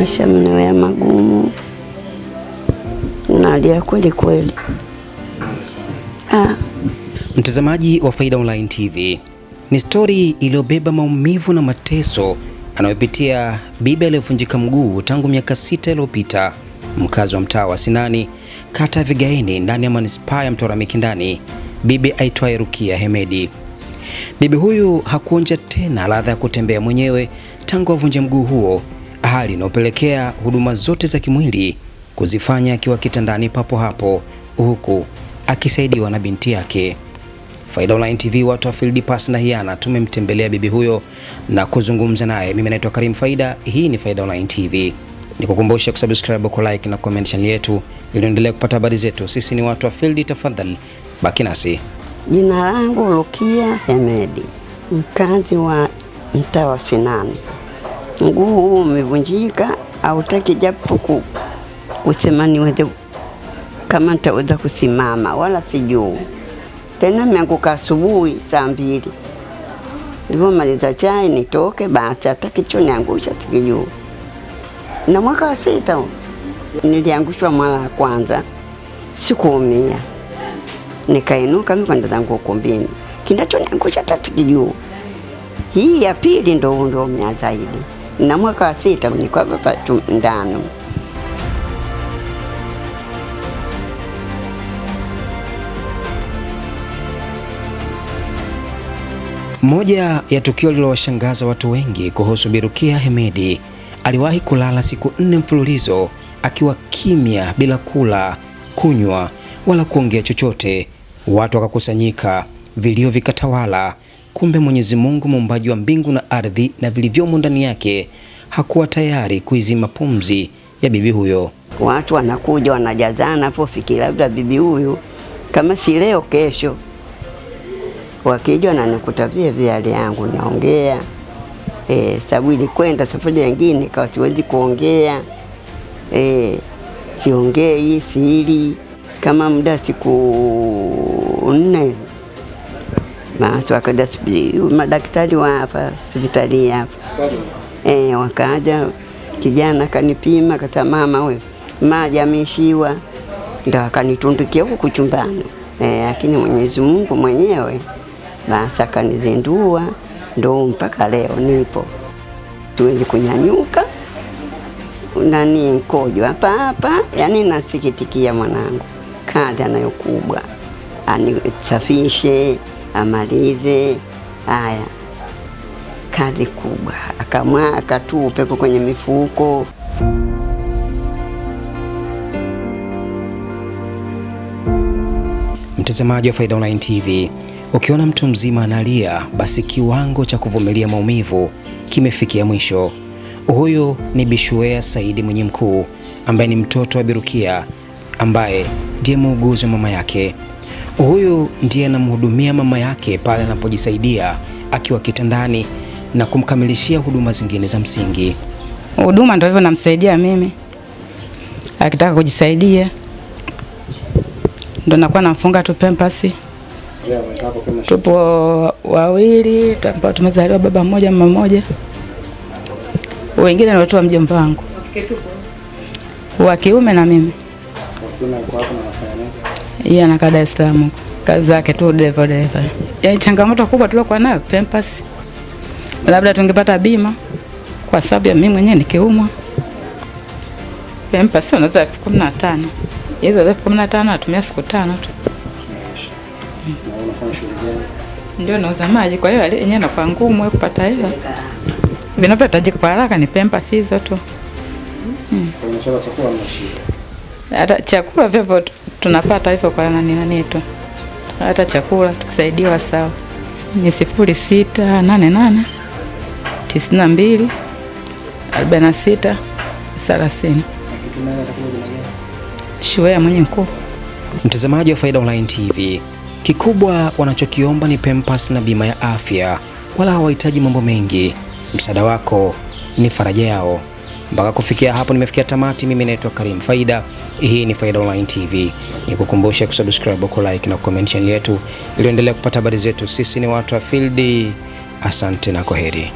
Maisha mnawea magumu, nalia kweli kweli. Mtazamaji wa Faida Online TV, ni stori iliyobeba maumivu na mateso anayopitia bibi aliyevunjika mguu tangu miaka 6 iliyopita, mkazi wa mtaa wa Sinani, kata ya Vigaeni, ndani ya manispaa ya Mtwara Mikindani, bibi aitwaye Rukia Hemedi. Bibi huyu hakuonja tena ladha ya kutembea mwenyewe tangu avunje mguu huo, hali inayopelekea huduma zote za kimwili kuzifanya akiwa kitandani papo hapo, huku akisaidiwa na binti yake. Faida Online TV, watu wa Field Pass na Hiana, tumemtembelea bibi huyo na kuzungumza naye. Mimi naitwa Karim Faida, hii ni Faida Online TV. Nikukumbusha kusubscribe, ku like na comment channel yetu ili uendelee kupata habari zetu. Sisi ni watu wa Field, tafadhali baki nasi. Jina langu Rukia Hemedi, mkazi wa mtaa wa Sinani. Mguu huu umevunjika, hautaki japo kusema niweze kama nitaweza kusimama wala sijui. Tena nimeanguka asubuhi saa 2. Nilipomaliza chai nitoke, basi hata kilichoniangusha sikijui. Na mwaka wa 6 niliangushwa mara ya kwanza, sikuumia. Nikainuka mimi kwenda zangu ukumbini. Kinachoniangusha hata sikijui. Hii ya pili ndo umia zaidi. Na mwaka wa 6 nilikuwa hapa ndani. Moja ya tukio lililowashangaza watu wengi kuhusu Bi Rukia Hemedi, aliwahi kulala siku 4 mfululizo akiwa kimya bila kula, kunywa wala kuongea chochote. Watu wakakusanyika, vilio vikatawala. Kumbe Mwenyezi Mungu muumbaji wa mbingu na ardhi na vilivyomo ndani yake hakuwa tayari kuizima pumzi ya bibi huyo. Watu wanakuja wanajazana hapo, fikiri labda bibi huyu kama si leo kesho. Wakija wananikuta vile vile hali yangu naongea. Sababu ilikwenda safari nyingine kwa siwezi kuongea. Siongei, sili kama muda siku 4. Basi wakaja madaktari wa hapa hospitali hapa. Wakaja kijana kanipima, akasema mama wewe maji ameishiwa, ndio akanitundikia huku chumbani. Lakini Mwenyezi Mungu mwenyewe basi akanizindua, ndo mpaka leo nipo. Siwezi kunyanyuka, nani nkojo hapa hapa, yani nasikitikia mwanangu. Kazi anayo kubwa, anisafishe, amalize. Haya, kazi kubwa. Akamwa akatupe kwenye mifuko. Mtazamaji wa Faida Online TV, ukiona mtu mzima analia, basi kiwango cha kuvumilia maumivu kimefikia mwisho. Huyu ni Bishuea Saidi Mwenye Mkuu, ambaye ni mtoto wa Bi Rukia, ambaye ndiye muuguzi wa mama yake. Huyu ndiye anamhudumia mama yake pale anapojisaidia akiwa kitandani na kumkamilishia huduma zingine za msingi. Huduma ndio hivyo, namsaidia mimi. Akitaka kujisaidia ndo nakuwa namfunga tu pampers. Tupo wawili ambao tumezaliwa baba mmoja mama mmoja. Wengine ni watoto wa mjomba wangu. Wa kiume na mimi. Yeye anakaa Dar es Salaam. Kazi zake tu dereva. Yaani changamoto kubwa tuliokuwa nayo pampers. Labda tungepata bima kwa sababu ya mimi mwenyewe nikiumwa. Pampers unaweza 15,000. Hizo 15,000 natumia siku 5 tu. Ndio nauza maji, kwa hiyo yenyewe inakuwa ngumu kupata hela. Vinavyohitajika kwa haraka ni pampers hizo tu. Hata chakula vivyo tunapata hivyo kwa nani tu. Hata chakula tukisaidiwa sawa. Ni 0688 92 46 30. Shuea Mwenye Mkuu. Mtazamaji wa Faida Online TV, kikubwa wanachokiomba ni pampers na bima ya afya, wala hawahitaji mambo mengi. Msaada wako ni faraja yao. Mpaka kufikia hapo nimefikia tamati. Mimi naitwa Karim Faida. Hii ni Faida Online TV. Nikukumbushe kusubscribe, ku like na comment channel yetu ili uendelee kupata habari zetu. Sisi ni watu wa field. Asante na kwaheri.